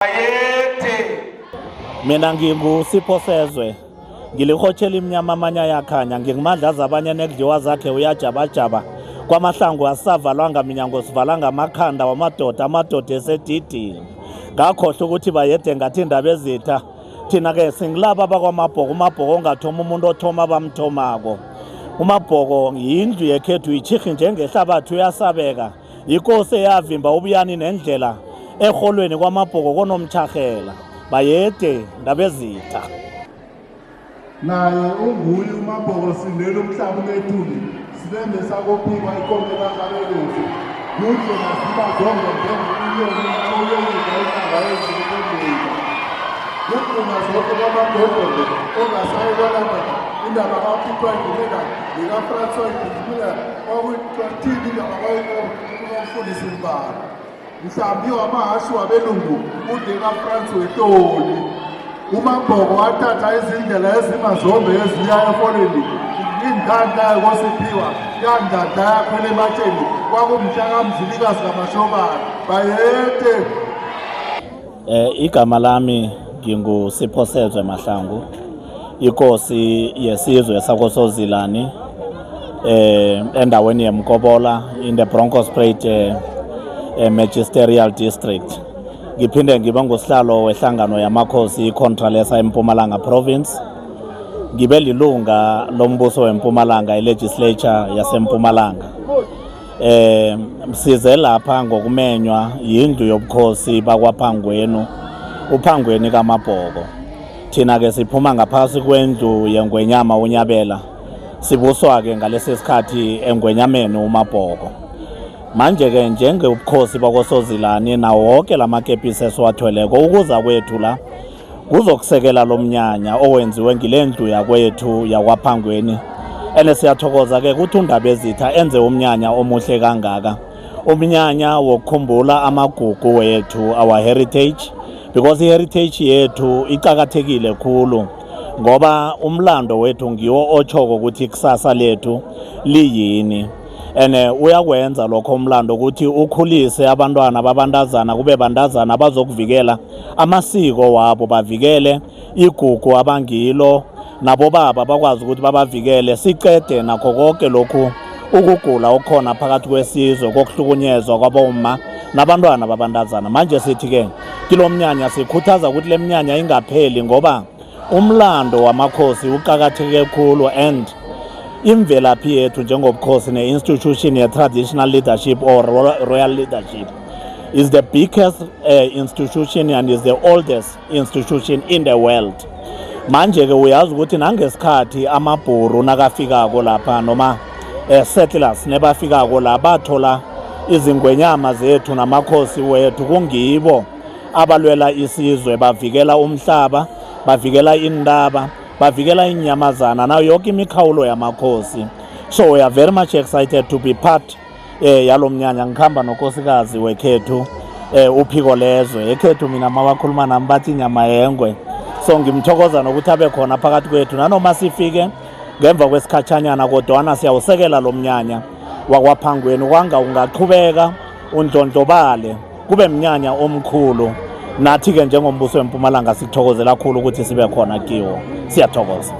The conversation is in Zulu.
Bayethe. Mina nginguSipho Sezwe, ngilihotshela imnyama amanye ayakhanya, ngingumadlaza abanye nekudliwa zakhe uyajabajaba kwamahlangu, asisavalwanga minyango, sivala ngamakhanda wamadoda, amadoda esedidini. Ngakhohlwa ukuthi bayede, ngathi indaba ezitha thina-ke singilaba bakwaMabhoko. UMabhoko ongathoma umuntu othoma bamthomako. UMabhoko yindlu yekhethu, ichirhi njengehlabathi, uyasabeka, yikosi eyavimba ubuyani nendlela erholweni kwaMabhoko konomtshahela. Bayede, ndabezitha. Naye unguye uMabhoko, sindela umhlaba unethuli, silembe sakophikwa, ikombe lakabelusi kuhle nasiba zonke njengemiliyoni oyoyika inyanga ezilukembeka kugquma zonke kwamagogogo ongasayikwalapha. Indaba kaPitwa Idumela ngikaFrancois Idumela, kwakuyithini indaba kamfundisi Mbala mhlambi wamahhashi wabelungu ude kaFrance wetoli. UMabhoko wathatha izindlela ezimazombe eziya efoleni, indanda kosiphiwa yandanda yakhwela ematsheni, kwakumhla kaMzilikazi kaMashobana. Bayede. Igama lami nginguSipho Sezwe Mahlangu, inkosi yesizwe sakoSozilani endaweni yeMkobola in the Bronkhorstspruit Magisterial District. Ngiphinde ngibe ngusihlalo wehlangano yamakhosi iContralesa eMpumalanga Province. Ngibe lilunga lombuso weMpumalanga, ilegislature yaseMpumalanga. Size lapha ngokumenywa yindlu yobukhosi bakwaPhangwenu, uPhangweni kaMabhoko. Thina ke siphuma ngaphasi kwendlu yengwenyama uNyabela, sibuswa ke ngalesi sikhathi engwenyameni uMabhoko. Manje ke njengebukhosi bakosozilani nawo wonke lamakepisi esiwathweleko, ukuza kwethu la kuzokusekela lo mnyanya owenziwe ngile ndlu yakwethu yakwaPhangweni. Ene siyathokoza ke ukuthi uNdabezitha enze umnyanya omuhle kangaka, umnyanya wokukhumbula amagugu wethu, our heritage, because i-heritage yethu iqakathekile khulu, ngoba umlando wethu ngiwo otshoko ukuthi ikusasa lethu liyini. Ene uyakwenza lokho umlando ukuthi ukhulise abantwana babantazana kube bantazana abazokuvikela amasiko wabo, bavikele igugu abangilo, nabo baba bakwazi ukuthi babavikele, sicede nakho konke lokhu ukugula okukhona phakathi kwesizwe kokuhlukunyezwa kwaboma nabantwana babantazana. Manje sithi-ke kilo mnyanya sikhuthaza ukuthi le mnyanya ingapheli, ngoba umlando wamakhosi uqakatheke khulu and imvelaphi yethu njengobukhosi ne-institution ye-traditional leadership or royal leadership is the biggest institution and is the oldest institution in the world. Manje-ke uyazi ukuthi nangesikhathi amabhuru nakafikako lapha noma settlers nebafikako la, bathola izingwenyama zethu namakhosi wethu kungibo abalwela isizwe, bavikela umhlaba, bavikela indaba, bavikela inyamazana nayo yonke imikhawulo yamakhosi. So we are very much excited to be part yalo mnyanya. Ngikhamba nokosikazi wekhethu, uphiko lezwe ekhethu. Mina mabakhuluma nami bathi inyama yengwe, so ngimthokoza nokuthi abe khona phakathi kwethu nanoma sifike ngemva kwesikhatshanyana, kodwana siyawusekela lo mnyanya wakwaPhangweni, kwanga ungaqhubeka undlondlobale kube mnyanya omkhulu. Nathi-ke njengombuso weMpumalanga sikuthokozela kakhulu ukuthi sibe khona kiwo. Siyathokoza.